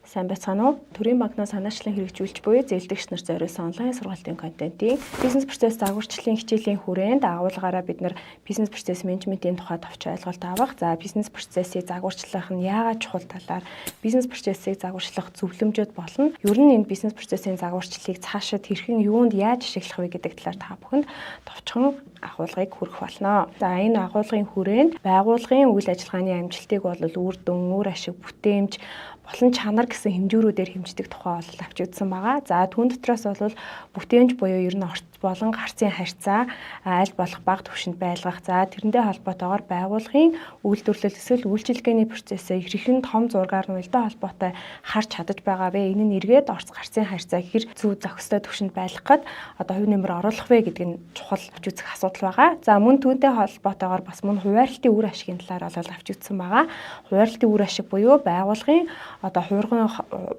Сайн байцгаана уу? Төрийн банкнаас санаачлан хэрэгжүүлж буй зээлдэгч нар зориулсан онлайн сургалтын контентын бизнес процесс загварчлалын хичээлийн хүрээнд агуулгаараа бид нар бизнес процесс менежментийн тухай товч ойлголт авах. За, бизнес процессыг загварчлах нь яагаад чухал талаар, бизнес процессыг загварчлах зөвлөмжүүд болно. Ер нь энэ бизнес процессын загварчлалыг цаашид хэрхэн, юунд, яаж ашиглах вэ гэдэг талаар та бүхэнд товчхон агуулгыг хүргэх болно. За, энэ агуулгын хүрээнд байгууллагын үйл ажиллагааны амжилтыг бол үр дүн, үр ашиг, бүтээмж болон чанар гэсэн хэмжүүрүүдээр хэмждэг тухай бол авч үзсэн байгаа. За, түүн дотроос бол бүтээмж буюу ер нь орц болон гарцын харьцаа аль болох бага түвшинд байлгах. За, тэрнтэй холбоотойгоор байгууллагын үйлдвэрлэл эсвэл үйлчилгээний процессыг хэрхэн том зургаар нь уялдаа холбоотой харж чадаж байгаа вэ? Энэ нь эргээд орц гарцын харьцаа хэр зөв зохистой түвшинд байлгах гээд одоо хувь нэмэр оруулах вэ гэдэг нь чухал авч үзэх асуудал байгаа. За, мөн түүнтэй холбоотойгоор бас мөн хуваарлтын үр ашигын талаар бол авч үзсэн байгаа. Хуваарлтын үр ашиг буюу байгууллагын одоо хувирган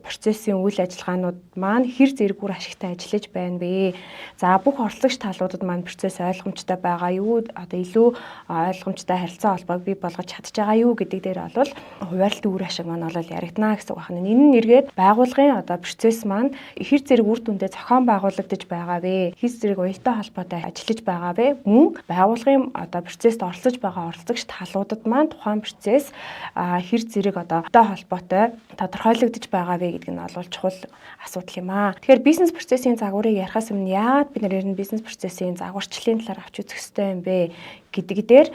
процессын үйл ажиллагаанууд маань хэр зэрэг үр ашигтай ажиллаж байна вэ? За, бүх оролцогч талуудад маань процесс ойлгомжтой байгаа юу? Одоо илүү ойлгомжтой харилцаа холбоог бий болгож чадж байгаа юу гэдэг дээр бол хуваарлтын үр ашиг маань бол яригдана гэсэн үг байна. Энэ нь эргээд байгууллагын одоо процесс маань хэр зэрэг үр дүнтэй зохион байгуулагдаж байгаа вэ? Хэр зэрэг уялдаа холбоотой ажиллаж байгаа вэ? Мөн байгууллагын одоо процесст оролцож байгаа оролцогч талуудад маань тухайн процесс хэр зэрэг одоо холбоотой тодорхойлогдож байгаа вэ гэдэг нь бол чухал асуудал юм аа. Тэгэхээр бизнес процессын загварыг ярихаас өмнө яагаад бид нар нь бизнес процессын загварчлалын талаар авч үзэх ёстой юм бэ гэдэг дээр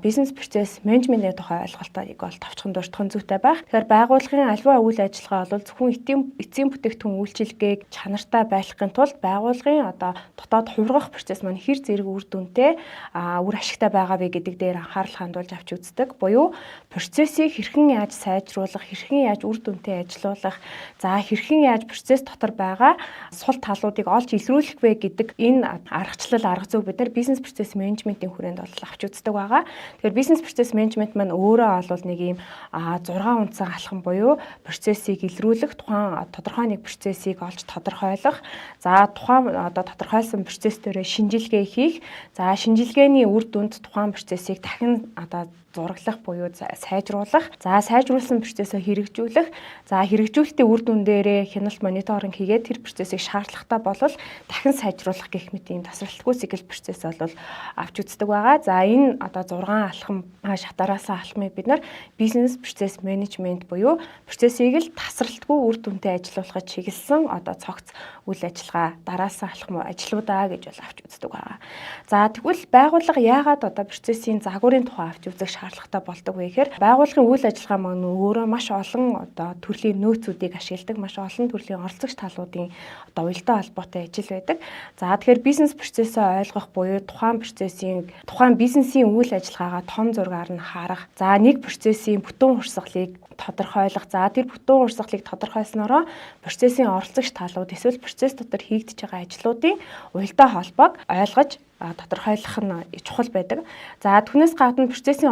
бизнес процесс менежментийн тухай ойлголтыг бол товчхон дурдах нь зүйтэй байх. Тэгэхээр байгууллагын альва үйл ажиллагаа бол зөвхөн эцсийн бүтээгдэхүүн үйлчилгээг чанартай байлгахын тулд байгууллагын одоо дотоод хувиргах процесс маань хэр зэрэг үр дүнтэй, үр ашигтай байгаа вэ гэдэг дээр анхаарал хандуулж авч үздэг. Буюу процессыг хэрхэн яаж сайжруулах, хэрхэн яаж үр дүнтэй ажилуулах, за, хэрхэн яаж процесс дотор байгаа сул талуудыг олж илрүүлэх вэ гэдэг энэ аргачлал, арга зүйг бид нар бизнес процесс менежментийн хүрээнд бол авч үздэг байгаа. Тэгэхээр бизнес процесс менежмент маань өөрөө бол нэг ийм 6 үндсэн алхам буюу процессыг илрүүлэх, тухайн тодорхой нэг процессыг олж тодорхойлох, за, тухайн одоо тодорхойлсон процесс дээрээ шинжилгээ хийх, за, шинжилгээний үр дүнд тухайн процессыг дахин одоо зураглах буюу сайжруулах, за, сайжруулсан процессоо хэрэгжүүлэх, за, хэрэгжүүлэлтийн үр дүн дээрээ хяналт, мониторинг хийгээд тэр процессыг шаардлагатай болвол дахин сайжруулах гэх мэт ийм тасралтгүй цикл процесс бол авч үздэг байгаа. За, энэ одоо 6 алхам, шатараасаа алхмыг бид нар бизнес процесс менежмент буюу процессыг л тасралтгүй үр дүнтэй ажилуулахад чиглэсэн одоо цогц үйл ажиллагаа, дараалсан алхам ажлуудаа гэж бол авч үздэг байгаа. За, тэгвэл байгууллага яагаад одоо процессын загварын тухай авч үзэх шаардлагатай болдог вэ гэхээр байгууллагын үйл ажиллагаа маань өөрөө маш олон одоо төрлийн нөөцүүдийг ашигладаг, маш олон төрлийн оролцогч талуудын одоо уялдаа холбоотой ажил байдаг. За, тэгэхээр бизнес процессоо ойлгох буюу тухайн процессын, тухайн бизнесийн үйл ажиллагаагаа том зургаар нь харах. За, нэг процессын бүтэн урсгалыг тодорхойлох. За, тэр бүтэн урсгалыг тодорхойлсноороо процессын оролцогч талууд эсвэл процесс дотор хийгдэж байгаа ажлуудын уялдаа холбоог ойлгож тодорхойлох нь чухал байдаг. За, түүнээс гадна процессын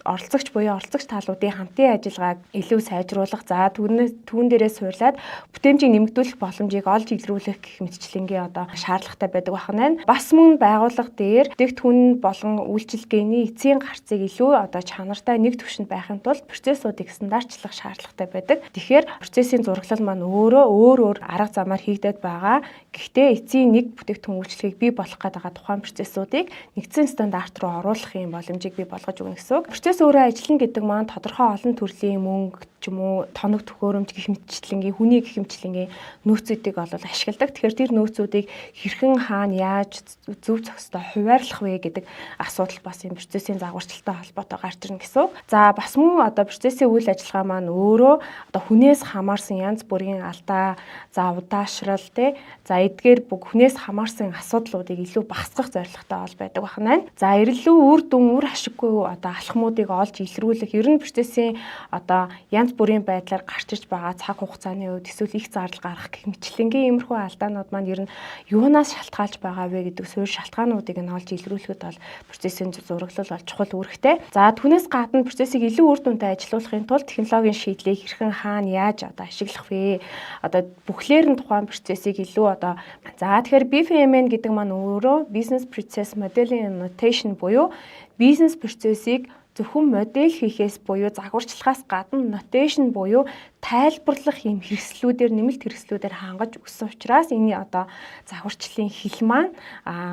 оролцогч буюу оролцогч талуудын хамтын ажиллагааг илүү сайжруулах, за, түүн дээрээ суурлаад бүтээмжийг нэмэгдүүлэх боломжийг олж илрүүлэх гэх мэтчилэнгийн одоо шаардлагатай байдаг байна. Бас мөн байгууллага дээр бүтээгдэхүүн болон үйлчилгээний эцсийн гарцыг илүү одоо чанартай нэг түвшинд байхын тулд процессуудыг стандартчлах шаардлагатай байдаг. Тэгэхээр процессын зураглал маань өөрөө өөр өөр арга замаар хийгдээд байгаа. Гэхдээ эцсийн нэг бүтээгдэхүүн үйлчилгээг бий болгох гээд байгаа тухайн процессуудыг нэгдсэн стандарт руу оруулах юм боломжийг бий болгож өгнө гэсэн үг. Процесс өөрөө ажиллана гэдэг маань тодорхой олон төрлийн мөнгө ч юм уу, тоног төхөөрөмж гэх мэтчилэнгийн, хүний гэх мэтчилэнгийн нөөцүүдийг бол ашигладаг. Тэгэхээр тэр нөөцүүдийг хэрхэн, хаана, яаж зөв зохистой хуваарлах вэ гэдэг асуудал бас юм процессын загварчлалтай холбоотой гарч ирнэ гэсэн үг. За, бас мөн одоо процессын үйл ажиллагаа маань өөрөө одоо хүнээс хамаарсан янз бүрийн алдаа, за, удаашрал те, за, эдгээр бүх хүнээс хамаарсан асуудлуудыг илүү багасгах зорилготой бол байдаг байна. За, илүү үр дүн, үр ашиггүй одоо алхмуудыг олж илрүүлэх, ер нь процессын одоо янз бүрийн байдлаар гарч ирж байгаа цаг хугацааны үед эсвэл их зардал гаргах гэх мэтчилэнгийн иймэрхүү алдаанууд маань ер нь юунаас шалтгаалж байгаа вэ гэдэг суурь шалтгаануудыг нь олж илрүүлэхэд бол процессын зураглал бол чухал үүрэгтэй. За, түүнээс гадна процессыг илүү үр дүнтэй ажилуулахын тулд технологийн шийдлийг хэрхэн, хаана, яаж одоо ашиглах вэ? Одоо бүхлээр нь тухайн процессыг илүү одоо, за, тэгэхээр BPMN гэдэг маань өөрөө Business Process Modeling Notation буюу бизнес процессыг зөвхөн модель хийхээс буюу загварчлахаас гадна notation буюу Тайлбарлах юм хэрэгслүүдээр, нэмэлт хэрэгслүүдээр хангаж өгсөн учраас энэ одоо загварчлалын хэл маань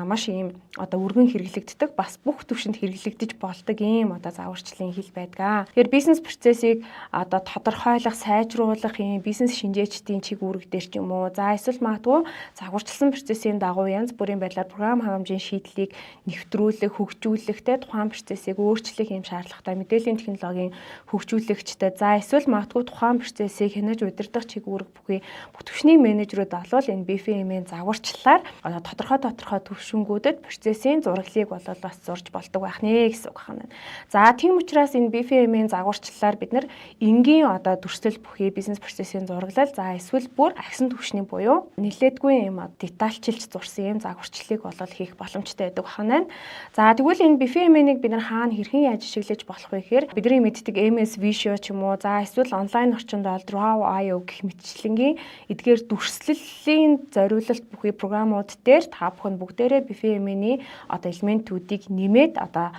маш ийм одоо өргөн хэрэглэгддэг, бас бүх төвшөнд хэрэглэгдэж болдог ийм одоо загварчлалын хэл байдаг. Тэгэхээр бизнес процессыг одоо тодорхойлох, сайжруулах ийм бизнес шинжээчдийн чиг үүрэг дээр ч юм уу, за эсвэл магадгүй загварчилсан процессын дагуу янз бүрийн байдлаар програм хангамжийн шийдлийг нэвтрүүлэх, хөгжүүлэх, те, тухайн процессыг өөрчлөх ийм шаардлагатай мэдээллийн технологийн хөгжүүлэгчтэй, за эсвэл магадгүй тухайн процессыг хянаж удирдах чиг үүрэг бүхий бүх түвшний менежерүүд болвол энэ BFM-ийн загварчлалаар одоо тодорхой тодорхой түвшингүүдэд процессын зураглалыг бол бас зурж болдог байх нэ гэсэн үг байна. За, тийм учраас энэ BFM-ийн загварчлалаар бид нар энгийн одоо дүрслэл бүхий бизнес процессын зураглал, за эсвэл бүр ахисан түвшний буюу нэлээдгүй юм детальчилж зурсан юм загварчлалыг бол хийх боломжтой байдаг байна. За, тэгвэл энэ BFM-ийг бид нар хаана, хэрхэн, яаж ашиглаж болох вэ гэхээр бидний мэддэг MS Visio ч юм уу, за эсвэл онлайн орчинд бол Draw.io гэх мэтчлэнгийн эдгээр дүрслэлийн зориулалт бүхий програмууд дээр та бүхэн бүгдээрээ BFM-ний одоо элементүүдийг нэмээд одоо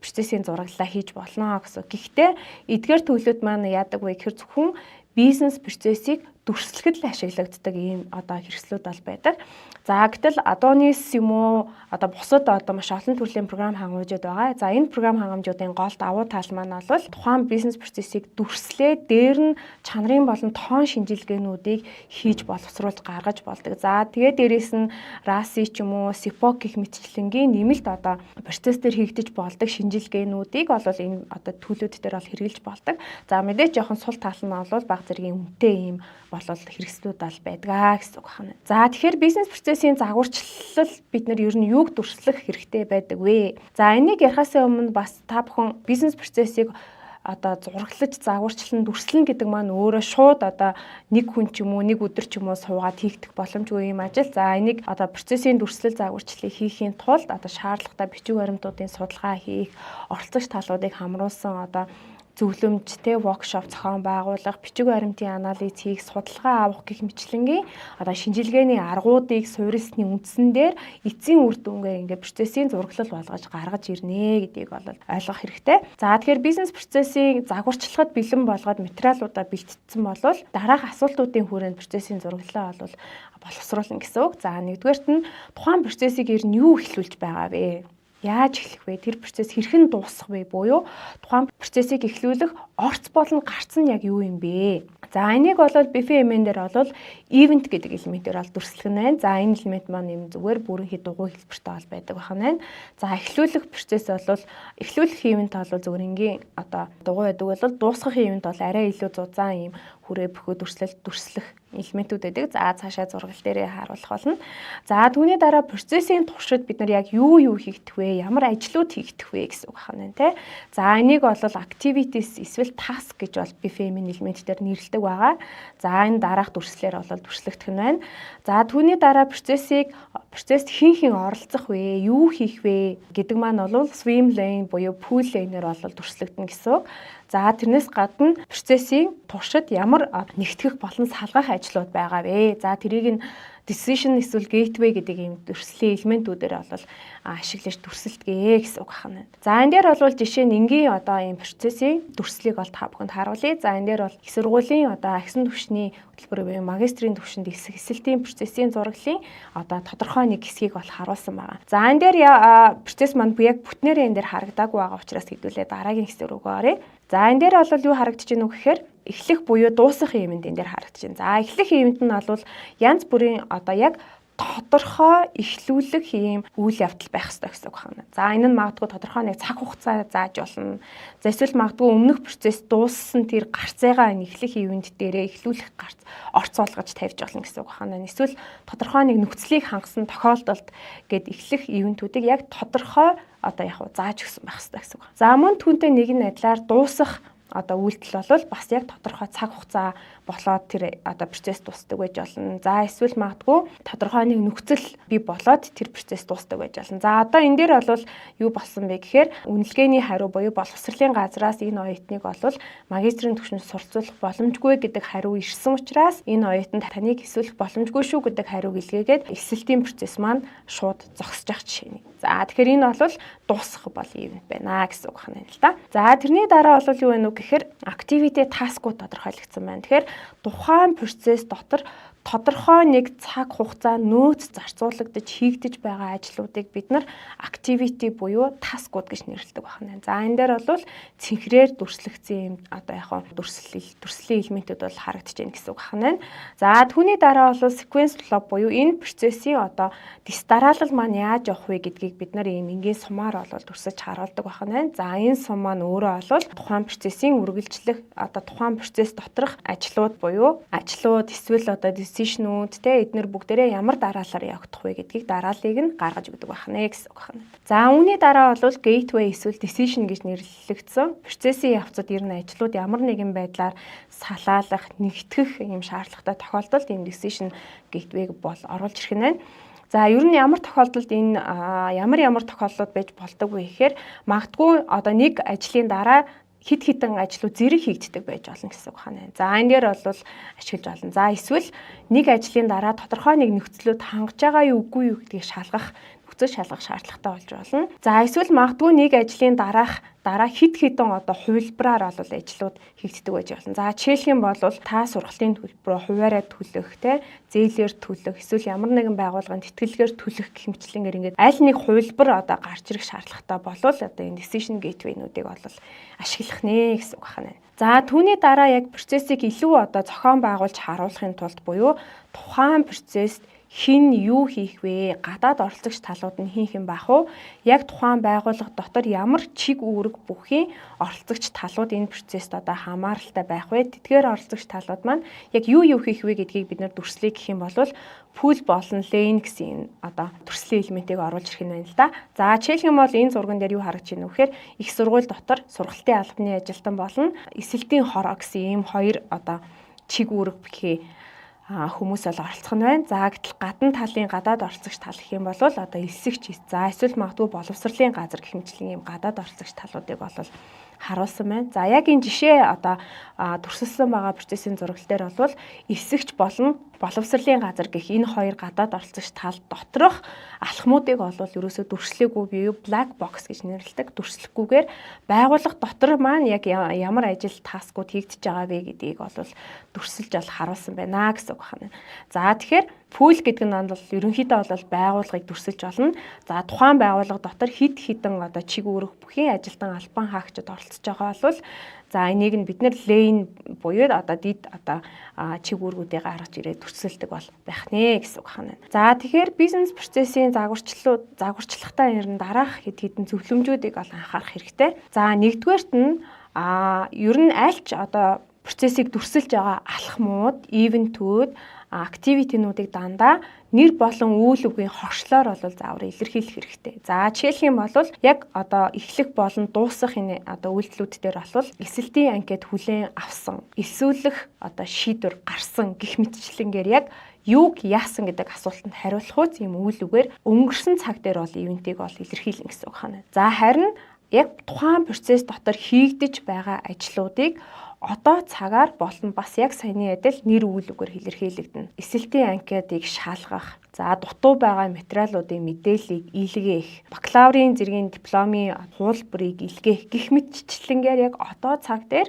процессын зураглалаа хийж болно гэсэн. Гэхдээ эдгээр төлөвлөд маань яадаг вэ гэхээр зөвхөн бизнес процессыг дүрслэхэд л ашиглагддаг ийм одоо хэрэгслүүд бол байдаг. За, гэтэл Adonis юм уу, одоо бусад одоо маш олон төрлийн програм хангамжууд байгаа. За, энэ програм хангамжуудын гол давуу тал маань бол тухайн бизнес процессыг дүрслээ дээр нь чанарын болон тоон шинжилгээнүүдийг хийж боловсруулж гаргаж болдог. За, тэгээд дээрээс нь RACI ч юм уу, SIPOC гэх мэтчлэнгийн нэмэлт одоо процесс дээр хийгдэж болдог шинжилгээнүүдийг бол энэ одоо төлөвлөд дээр бол хэрэглэж болдог. За, мэдээж жоохон сул тал нь бол бага зэргийн үнэтэй ийм болол хэрэгслүүд ал байдгаа гэсэн үг байна. За, тэгэхээр бизнес процессын загварчлал бид нар ер нь юуг дүрслэх хэрэгтэй байдаг вэ? За, энийг ярихаас өмнө бас та бүхэн бизнес процессыг одоо зураглаж, загварчлан, дүрслэн гэдэг маань өөрөө шууд одоо нэг хүн ч юм уу, нэг өдөр ч юм уу суугаад хийгдэх боломжгүй юм ажил. За, энийг одоо процессын дүрслэл загварчлалыг хийхийн тулд одоо шаардлагатай бичиг баримтуудын судалгаа хийх, оролцогч талуудыг хамруулсан одоо зөвлөмжтэй workshop зохион байгуулах, бичиг баримтын анализ хийх, судалгаа авах гэх мэтчилэнгийн одоо шинжилгээний аргуудыг суурилсны үндсэн дээр эцсийн үр дүнгээ ингээд процессын зураглал болгож гаргаж ирнэ гэдгийг бол ойлгох хэрэгтэй. За, тэгэхээр бизнес процессыг загварчлахад бэлэн болгоод материалуудаа бэлтгэсэн болвол дараах асуултуудын хүрээнд процессын зураглалаа бол боловсруулна гэсэн үг. За, нэгдүгээрт нь тухайн процессыг ер нь юу эхлүүлж байгаа вэ? Яаж эхлэх вэ? Тэр процесс хэрхэн дуусах вэ? Буюу тухайн процессыг эхлүүлэх орц болон гарц нь яг юу юм бэ? За, энийг бол BFM-н дээр бол event гэдэг элементээр бол дүрслэх нь байна. За, энэ элемент маань юм зүгээр бүрэн дугуй хэлбэртэй бол байдаг байна. За, эхлүүлэх процесс бол эхлүүлэх event бол зүгээр энгийн одоо дугуй байдаг бол дуусгах event бол арай илүү зузаан ийм хүрээ бөхөө дүрслэл дүрслэх элементүүд байдаг. За, цаашаа зургал дээрээ харуулах болно. За, түүний дараа процессын туршид бид нар яг юу юу хийгдэх вэ? Ямар ажлууд хийгдэх вэ гэсэн үг байна, тий. За, энийг бол activities эсвэл task гэж бол BFM-ийн элемент дээр нэрлэдэг байгаа. За, энэ дараах дүрслэлээр бол дүрслэгдэх нь байна. За, түүний дараа процессд хэн хэн оролцох вэ? Юу хийх вэ гэдэг маань бол swim lane буюу pool lane-ээр бол дүрслэгдэнэ гэсэн үг. За, тэрнээс гадна процессын туршид ямар нэгтгэх болон салгах ажлууд байгаа вэ? За, тэрийг нь decision эсвэл gateway гэдэг ийм дүрслийн элементүүдээр бол ашиглаж дүрсэлдэг гэсэн үг байна. За, энэ дээр бол жишээ нь энгийн одоо ийм процессын дүрслэлийг бол та бүхэнд харуулъя. За, энэ дээр бол их сургуулийн одоо ахисан түвшний хөтөлбөр буюу магистрийн түвшинд элсэлтийн процессын зураглалын одоо тодорхой нэг хэсгийг бол харуулсан байгаа. За, энэ дээр процесс маань яг бүтнээрээ энэ дээр харагдаагүй байгаа учраас хэдүүлээ дараагийн хэсэг рүү оръё. За, энэ дээр бол юу харагдаж байна вэ гэхээр эхлэх буюу дуусах event энэ дээр харагдаж байна. За, эхлэх event нь бол янз бүрийн одоо яг тодорхой эхлүүлэх ийм үйл явдал байх ёстой гэсэн үг байна. За, энэ нь магадгүй тодорхой нэг цаг хугацаа зааж болно. За, эсвэл магадгүй өмнөх процесс дууссан тэр гарцаагаа энэ эхлэх event дээрээ эхлүүлэх гарц орц болгож тавьж болно гэсэн үг байна. Эсвэл тодорхой нэг нөхцөлийг хангасан тохиолдолд гээд эхлэх event үүдийг яг тодорхой одоо яг зааж өгсөн байх ёстой гэсэн үг. За, мөн түүнтэй нэг нь адилаар дуусах одоо үйлдэл бол бас яг тодорхой цаг хугацаа болоод тэр одоо процесс дуусдаг байж болно. За, эсвэл магадгүй тодорхой нэг нөхцөл бий болоод тэр процесс дуусдаг байж болно. За, одоо энэ дээр бол юу болсон бэ гэхээр үнэлгээний хариу буюу боловсролын газраас энэ оюутныг бол магистрийн түвшинд суралцуулах боломжгүй гэдэг хариу ирсэн учраас энэ оюутанд таныг элсүүлэх боломжгүй шүү гэдэг хариуг илгээгээд элсэлтийн процесс маань шууд зогсож явах жишээ нэг. За, тэгэхээр энэ бол дуусах бол event байна гэсэн үг байна л да. За, тэрний дараа бол юу вэ гэхээр гэхээр activity, task-ууд тодорхойлогдсон байна. Тэгэхээр тухайн процесс дотор тодорхой нэг цаг хугацаа нөөц зарцуулагдаж хийгдэж байгаа ажлуудыг бид нар activity буюу task-ууд гэж нэрлэдэг байна. За, энэ дээр бол цэнхрээр дүрслэгдсэн юм одоо яг дүрслийн элементүүд бол харагдаж байна гэсэн үг байна. За, түүний дараа бол sequence flow буюу энэ процессын одоо дэс дараалал маань яаж явах вэ гэдгийг бид нар ийм энгийн сумаар бол дүрсэж харуулдаг байна. За, энэ сум маань өөрөө бол тухайн процессын үргэлжлэх, одоо тухайн процесс доторх ажлууд буюу ажлууд эсвэл одоо decision-үүд те, эднэр бүгдээрээ ямар дараалалаар явагдах вэ гэдгийг, дарааллыг нь гаргаж өгдөг байна гэсэн үг байна. За, үүний дараа бол gateway эсвэл decision гэж нэрлэгдсэн процессын явцад ер нь ажлууд ямар нэгэн байдлаар салаалах, нэгтгэх юм шаардлагатай тохиолдолд ийм decision gateway-г бол оруулж ирэх нь байна. За, ер нь ямар тохиолдолд энэ ямар ямар тохиолдлууд байж болдог вэ гэхээр магадгүй одоо нэг ажлын дараа хэд хэдэн ажлууд зэрэг хийгддэг байж болно гэсэн үг байна. За, энэ дээр бол ашиглаж болно. За, эсвэл нэг ажлын дараа тодорхой нэг нөхцлүүд хангаж байгаа юу, үгүй юу гэдгийг шалгах, нөхцөл шалгах шаардлагатай болж болно. За, эсвэл магадгүй нэг ажлын дараа хэд хэдэн одоо хувилбараар бол ажлууд хийгддэг байж болно. За, жишээлх юм бол та сургалтын төлбөрөө хувиараа төлөх, те, зээлээр төлөх, эсвэл ямар нэгэн байгууллагын тэтгэлгээр төлөх гэх мэтчилэнгээр ингээд аль нэг хувилбар одоо гарч ирэх шаардлагатай болвол одоо энэ decision gateway-нуудыг бол ашиглах нэ гэсэн үг байна. За, түүний дараа яг процессыг илүү одоо зохион байгуулж харуулахын тулд буюу тухайн процессд хэн юу хийх вэ? Гадаад оролцогч талууд нь хэн хэн байх вэ? Яг тухайн байгууллага дотор ямар чиг үүрэг бүхий оролцогч талууд энэ процесст одоо хамааралтай байх вэ? Тэдгээр оролцогч талууд маань яг юу юу хийх вэ гэдгийг бид нар дүрслэе гэх юм бол pool болон lane гэсэн энэ одоо дүрслийн элементийг оруулж ирэх нь байна л да. За, жишээлх юм бол энэ зурган дээр юу харагдаж байна вэ гэхээр их сургууль дотор сургалтын албаны ажилтан болон эсэлтийн хороо гэсэн ийм хоёр одоо чиг үүрэг бүхий хүмүүс бол оролцох нь байна. За, гэтэл гадна талын гадаад оролцогч тал гэх юм бол одоо элсэгч, за эсвэл магадгүй боловсролын газар гэх мэтчилэн ийм гадаад оролцогч талуудыг бол харуулсан байна. За, яг энэ жишээ одоо дүрсэлсэн байгаа процессын зураглал дээр бол элсэгч болон боловсролын газар гэх энэ хоёр гадаад оролцогч тал доторх алхмуудыг бол ерөөсөө дүрслээгүй буюу black box гэж нэрлэдэг. Дүрслэхгүйгээр байгууллага дотор маань яг ямар ажил, task-ууд хийгдэж байгаа вэ гэдгийг бол дүрсэлж бол харуулсан байна гэсэн үг байна. За, тэгэхээр pool гэдэг нь бол ерөнхийдөө бол байгууллагыг дүрсэлж болно. За, тухайн байгууллага дотор хэд хэдэн одоо чиг үүрэг бүхий ажилтан, албан хаагчид оролцож байгаа бол за энийг нь бид нар lane буюу одоо дид одоо чиг үүргүүдийг гаргаж ирээд дүрсэлдэг бол байх нэ гэсэн үг байна. За, тэгэхээр бизнес процессын загварчлалууд загварчлахтаа ер нь дараах хэд хэдэн зөвлөмжүүдийг бол анхаарах хэрэгтэй. За, нэгдүгээрт нь ер нь аль ч одоо процессыг дүрсэлж байгаа алхмууд, event-үүд, activity-нуудыг дандаа нэр болон үйл үгийн хоршлоор бол заавар илэрхийлэх хэрэгтэй. За, жишээлх юм бол яг одоо эхлэх болон дуусах энэ одоо үйлдэлүүд дээр бол элсэлтийн анкет хүлээн авсан, элсүүлэх одоо шийдвэр гарсан гэх мэтчилэнгээр яг юуг яасан гэдэг асуултанд хариулах үз ийм үйл үгээр өнгөрсөн цаг дээр бол event-ийг бол илэрхийлнэ гэсэн үг байна. За, харин яг тухайн процесс дотор хийгдэж байгаа ажлуудыг одоо цагаар болон бас яг саяны адил нэр үйл үгээр илэрхийлэгдэнэ. Эсэлтийн анкетыг шалгах, за дутуу байгаа материалуудын мэдээллийг илгээх, бакалаврын зэргийн дипломын хуулбарыг илгээх гэх мэтчилэнгээр яг одоо цаг дээр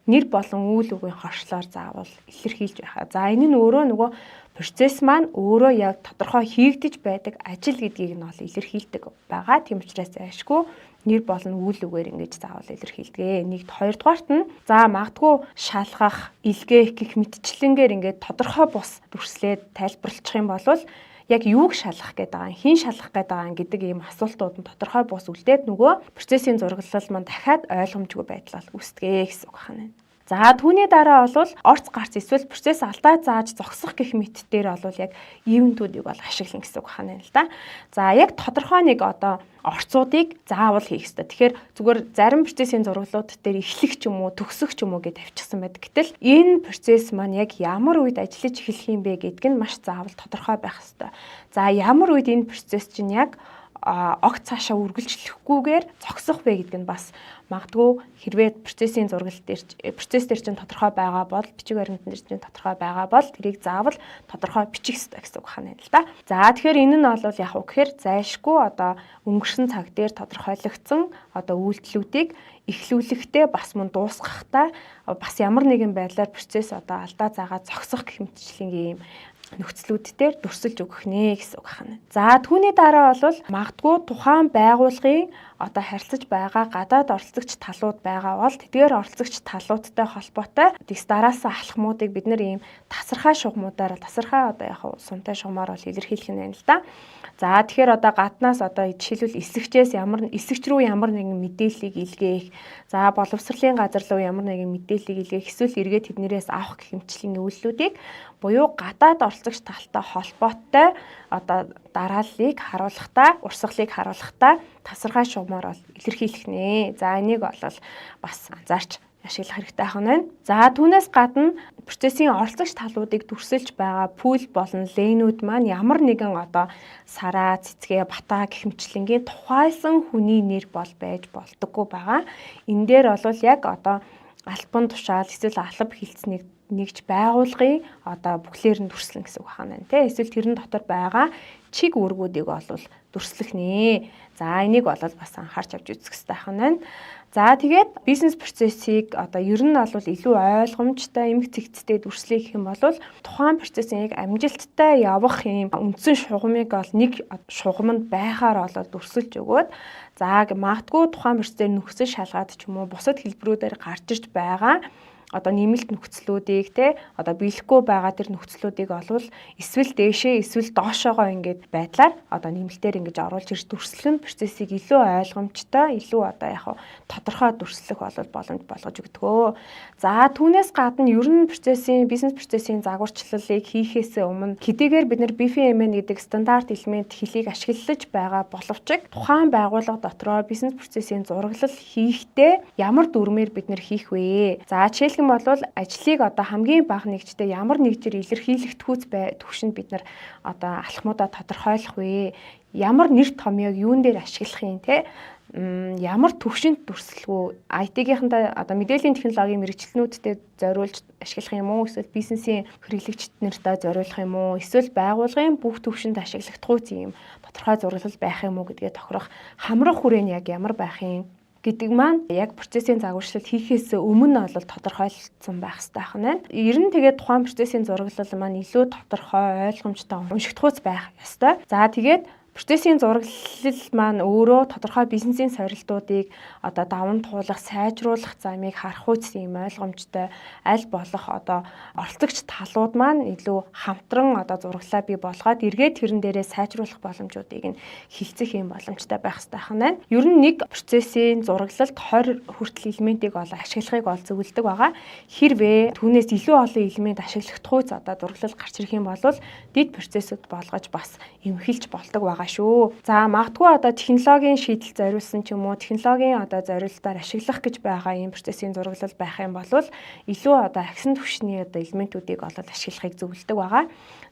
нэр болон үйл үгийн хоршлоор заавал илэрхийлж байхаа. За, энэ нь өөрөө нөгөө процесс маань өөрөө яг тодорхой хийгдэж байдаг ажил гэдгийг нь бол илэрхийлдэг байгаа. Тийм учраас зайлшгүй нэр болон үйл үгээр ингэж заавал илэрхийлдэг. Нэгд, хоёрдугаарт нь за магадгүй шалгах, илгээх гэх мэтчилэнгээр ингээд тодорхой бус дүрслээд тайлбарлах юм бол яг юуг шалгах гээд байгаа, хэн шалгах гээд байгаа гэдэг ийм асуултууд нь тодорхой бус үлдээд нөгөө процессын зураглал маань дахиад ойлгомжгүй байдал үүсдэг гэсэн үг байна. За, түүний дараа бол орц гарц эсвэл процесс алдаа зааж зогсох гэх мэт дээр бол яг event-үүдийг бол ашиглана гэсэн үг байна л да. За, яг тодорхой нэг одоо орцуудыг заавал хийх ёстой. Тэгэхээр зүгээр зарим процессын зураглууд дээр эхлэх ч юм уу, төгсөх ч юм уу гэж тавьчихсан байдаг. Гэтэл энэ процесс маань яг ямар үед ажиллаж эхлэх юм бэ гэдг нь маш заавал тодорхой байх ёстой. За, ямар үед энэ процесс чинь яг огт цаашаа үргэлжлэхгүйгээр зогсох вэ гэдг нь бас магадгүй хэрвээ процессын зураглал дээр, процесс дээр чинь тодорхой байгаа бол, бичиг баримтан дээр чинь тодорхой байгаа бол тэрийг заавал тодорхой бичих ёстой гэсэн үг байна л да. За, тэгэхээр энэ нь бол яг уу гэхээр зайлшгүй одоо өнгөрсөн цаг дээр тодорхойлогдсон одоо үйлдэлүүдийг эхлүүлэхдээ, бас мөн дуусгахдаа бас ямар нэгэн байдлаар процесс одоо алдаа заагаа зогсох гэх мэтчлэнгийн ийм нөхцлүүд дээр дүрсэлж өгөх нэ гэсэн үг байна. За, түүний дараа бол магадгүй тухайн байгууллагын одоо харилцаж байгаа гадаад оролцогч талууд байгаа бол тэдгээр оролцогч талуудтай холбоотой дэс дараасан алхмуудыг бид нар ийм тасархай шугамуудаар, тасархай одоо яг сумтай шугамаар бол илэрхийлэх нь байна л да. За, тэгэхээр одоо гаднаас одоо жишээлбэл эсэгчээс ямар эсэгч рүү ямар нэгэн мэдээллийг илгээх, за боловсролын газар руу ямар нэгэн мэдээллийг илгээх, эсвэл эргээд тэднэрээс авах гэх мэтчлийн үйлдэлүүдийг буюу гадаад оролцогч талтай холбоотой одоо дарааллыг харуулахдаа, урсгалыг харуулахдаа тасархай шугамаар бол илэрхийлэх нэ. За, энийг бол бас анзаарч ашиглах хэрэгтэй байх нь байна. За, түүнээс гадна процессын оролцогч талуудыг дүрсэлж байгаа pool болон lane үүд маань ямар нэгэн одоо сараа, цэцгээ, бата гэх мэтчилэнгийн тухайлсан хүний нэр бол байж болдоггүй байгаа. Энэ дээр бол яг одоо албан тушаал эсвэл алба хэлцнийг нэгж байгуулгын одоо бүхлээр нь дүрслэн гэсэн үг байна тий. Эсвэл тэрэн дотор байгаа чиг үүргүүдийг бол дүрслэх нэ. За, энийг бол бас анхаарч авч үзэх хэрэгтэй байх нь байна. За, тэгээд бизнес процессыг одоо ер нь бол илүү ойлгомжтой, эмх цэгцтэй дүрслэх юм бол тухайн процессын яг амжилттай явах юм үндсэн шугамыг бол нэг шугамд байхаар бол дүрсэлж өгөөд, за магадгүй тухайн процессээр нөхцөл шалгаад ч юм уу бусад хэлбэрүүдээр гарч ирж байгаа одоо нэмэлт нөхцлүүдийг те, одоо биелэхгүй байгаа тэр нөхцлүүдийг олвол эсвэл дээшээ, эсвэл доошоогоо ингээд байдлаар одоо нэмэлтээр ингэж оруулж ирж дүрслэх нь процессыг илүү ойлгомжтой, илүү одоо яг тодорхой дүрслэх бол боломж болгож өгдөг. За, түүнээс гадна ер нь процессын, бизнес процессын загварчлалыг хийхээс өмнө хэдийгээр бид нар BPMN гэдэг стандарт элемент хэлийг ашиглаж байгаа боловч тухайн байгууллага дотроо бизнес процессын зураглал хийхдээ ямар дүрмээр бид нар хийх вэ? За, жишээлх юм бол ажлыг одоо хамгийн бага нэгжтэй ямар нэгжээр илэрхийлэгдэхүйц бай түвшинд бид нар одоо алхмуудаа тодорхойлох вэ? Ямар нэр томьёог юун дээр ашиглах юм те? Ямар төвшөнд дүрслэх үү? IT-гийнхэнтэй, одоо мэдээллийн технологийн мэргэжилтнүүдтэй зориулж ашиглах юм уу? Эсвэл бизнесийн хэрэглэгчид нартай зориулах юм уу? Эсвэл байгууллагын бүх төвшөнд ашиглагдах юм тодорхой зураглал байх юм уу гэдгээ тохирох хамрах хүрээ нь яг ямар байх юм гэдэг маань яг процессын загварчлал хийхээс өмнө бол тодорхойлцсон байх хэрэгтэй байна. Ер нь тэгээд тухайн процессын зураглал маань илүү тодорхой, ойлгомжтой, уншигдахуйц байх ёстой. За, тэгээд процессын зураглал маань өөрөө тодорхой бизнесийн сорилтуудыг одоо даван туулах, сайжруулах замыг харах үс юм ойлгомжтой аль болох одоо оролцогч талууд маань илүү хамтран одоо зураглалаа бий болгоод эргээд тэрэн дээрээ сайжруулах боломжуудыг нь хилцэх юм боломжтой байх хэрэгтэй байна. Ер нь нэг процессын зураглалд 20 хүртэл элементийг бол ашиглахыг бол зөвлөдөг байгаа. Хэрвээ түүнээс илүү олон элемент ашиглахдахуйц одоо зураглал гарч ирэх юм бол дэд процессыг болгож бас эмхэлж болдог байгаа шүү. За, магадгүй одоо технологийн шийдэл зориулсан ч юм уу, технологийн одоо зориултаар ашиглах гэж байгаа ийм процессын зураглал байх юм бол илүү одоо ахисан түвшний одоо элементүүдийг олоод ашиглахыг зөвлөдөг байгаа.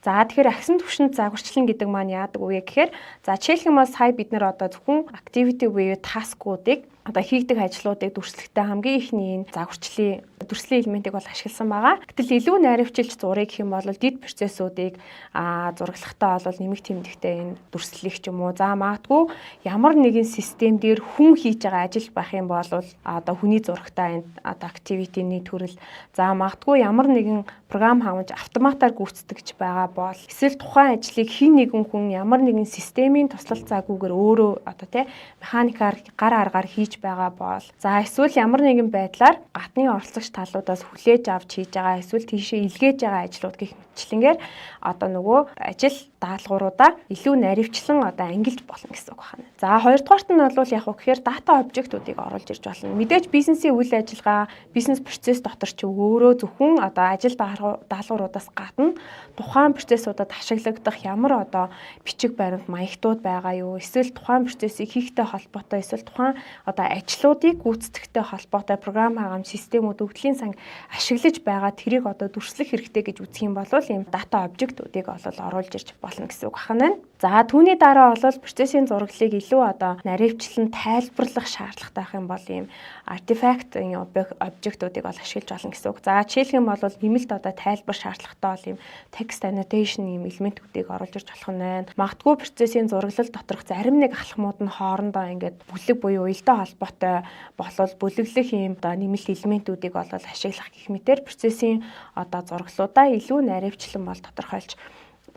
За, тэгэхээр ахисан түвшинд загварчлан гэдэг маань яадаг вэ гэхээр, за жишээлх юм бол сая бид нар одоо зөвхөн activity буюу task уудыг, одоо хийгдэх ажлуудыг дүрслэхдээ хамгийн эхний энэ загварчлалын дүрслийн элементийг бол ашигласан байгаа. Гэтэл илүү наривчилж зуръя гэх юм бол дэд процессуудыг зураглахдаа бол нэмэх тэмдэгтэй энэ дүрслэлийг ч юм уу. За, магадгүй ямар нэгэн систем дээр хүн хийж байгаа ажил байх юм бол одоо хүний зурагтай энэ одоо activity-ний төрөл, за магадгүй ямар нэгэн програм хангамж автоматар гүйцэтгэж байгаа бол эсвэл тухайн ажлыг хэн нэгэн хүн ямар нэгэн системийн туслалцаагүйгээр өөрөө одоо тий механикаар, гар аргаар хийж байгаа бол, за эсвэл ямар нэгэн байдлаар гадны оролцогч талуудаас хүлээж авч хийж байгаа, эсвэл тийшээ илгээж байгаа ажлууд гэх мэтчлэнгээр одоо нөгөө ажил даалгавруудаа илүү наривчлан одоо ангилж болно гэсэн үг байна. За, хоёрдугаарт нь бол яг гэхээр data object уудыг оруулж ирж болно. Мэдээж бизнесийн үйл ажиллагаа, бизнес процесс дотор ч өөрөө зөвхөн одоо ажил даалгавруудаас гадна тухайн процессуудад ашиглагдах ямар одоо бичиг баримт маягтууд байгаа юу? Эсвэл тухайн процессыг хийхтэй холбоотой, эсвэл тухайн одоо одоо ажлуудыг гүйцэтгэхтэй холбоотой програм хангамж, системүүд, өгөгдлийн сан ашиглаж байгаа тэрийг одоо дүрслэх хэрэгтэй гэж үзэх юм бол ийм data object-уудыг бол оруулж ирж болно гэсэн үг байна. За, түүний дараа бол процессын зураглалыг илүү одоо нарийвчлан тайлбарлах шаардлагатай байх юм бол ийм artifact object-уудыг бол ашиглаж болно гэсэн үг. За, жишээлх юм бол нэмэлт одоо тайлбар шаардлагатай бол ийм text annotation ийм элементүүдийг оруулж ирж болох нь байна. Магадгүй процессын зураглал доторх зарим нэг алхмууд нь хоорондоо ингээд бүлэг буюу уялдаа холбоотой болвол бүлэглэх ийм одоо нэмэлт элементүүдийг бол ашиглах гэх мэтээр процессын одоо зураглалуудаа илүү нарийвчлан бол тодорхойлж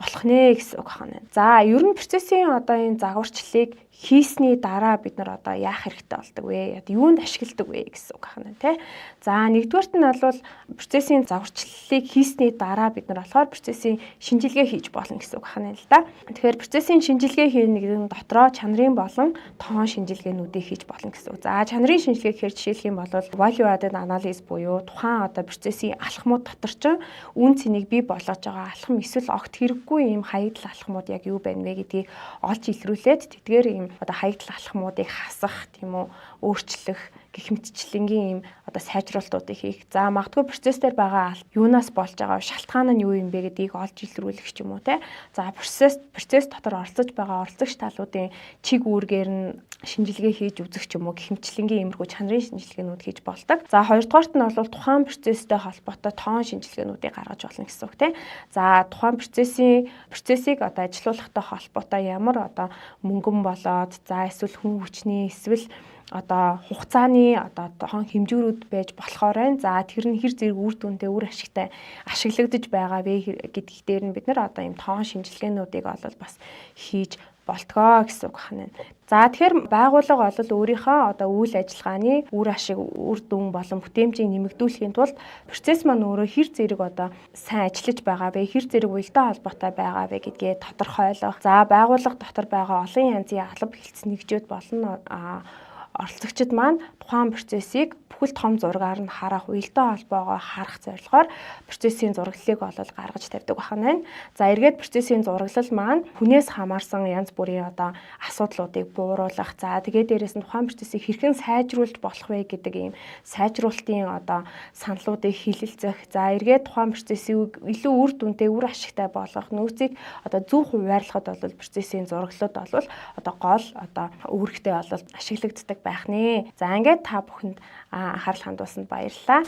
болох нэ гэсэн үг байна. За, ер нь процессын одоо энэ загварчлалыг хийсний дараа бид нар одоо яах хэрэгтэй болдог вэ? Одоо юунд ашигладаг вэ гэсэн үг байна, тий. За, нэгдүгээрт нь бол процессын загварчлалыг хийсний дараа бид нар болохоор процессын шинжилгээ хийж болно гэсэн үг байна л да. Тэгэхээр процессын шинжилгээ хийнэ гэдэг нь дотроо чанарын болон тоон шинжилгээнүүдийг хийж болно гэсэн үг. За, чанарын шинжилгээ гэхээр жишээлх юм бол value added analysis буюу тухайн одоо процессын алхмууд дотор чинь үнэ цэнийг бий болгож байгаа алхам эсвэл огт хэрэггүй ийм хаягдал алхмууд яг юу байна вэ гэдгийг олж илрүүлээд тэдгээр ийм одоо хаягдал алхмуудыг хасах, тийм үү, өөрчлөх гэх мэтчилэнгийн ийм одоо сайжруулалтуудыг хийх. За, магадгүй процесс дээр байгаа юунаас болж байгаа шалтгаан нь юу юм бэ гэдгийг олж илрүүлэх ч юм уу, те. За, процесс дотор оролцож байгаа оролцогч талуудын чиг үүргээр нь шинжилгээ хийж үзэх ч юм уу гэх мэтчилэнгийн иймэрхүү чанарын шинжилгээнүүд хийж болдог. За, хоёрдугаарт нь бол тухайн процесстэй холбоотой тоон шинжилгээнүүдийг гаргаж болно гэсэн үг, те. За, тухайн процессыг одоо ажилуулахтай холбоотой ямар одоо мөнгөн болоод, за эсвэл хүн хүчний, эсвэл одоо хугацааны одоо тоон хэмжүүрүүд байж болохоор байна. За, тэр нь хэр зэрэг үр дүнтэй, үр ашигтай ашиглагдаж байгаа вэ гэдгийг дээр нь бид нар одоо ийм тоон шинжилгээнүүдийг бол бас хийж болтгоо гэсэн үг байна. За, тэгэхээр байгууллага бол өөрийнхөө одоо үйл ажиллагааны үр ашиг, үр дүн болон бүтээмжийг нэмэгдүүлэхийн тулд процесс маань өөрөө хэр зэрэг одоо сайн ажиллаж байгаа вэ, хэр зэрэг уялдаа холбоотой байгаа вэ гэдгээ тодорхойлох. За, байгууллага дотор байгаа олон янзын алба хэлц нэгжүүд болон оролцогчид маань тухайн процессыг бүхэл том зургаар нь харах, уялдаа холбоогоо харах зорилгоор процессын зураглалыг бол гаргаж тавьдаг байна. За, эргээд процессын зураглал маань хүнээс хамаарсан янз бүрийн одоо асуудлуудыг бууруулах. За, тэгээд дээрэс нь тухайн процессыг хэрхэн сайжруулж болох вэ гэдэг ийм сайжруулалтын одоо саналуудыг хэлэлцэх. За, эргээд тухайн процессыг илүү үр дүнтэй, үр ашигтай болгох нөөцийг одоо зөв хуваарлахад бол процессын зураглалууд бол одоо гол одоо үүрэгтэй бол ашиглагддаг байх нэ. За, ингээд та бүхэнд анхаарал хандуулсанд баярлалаа.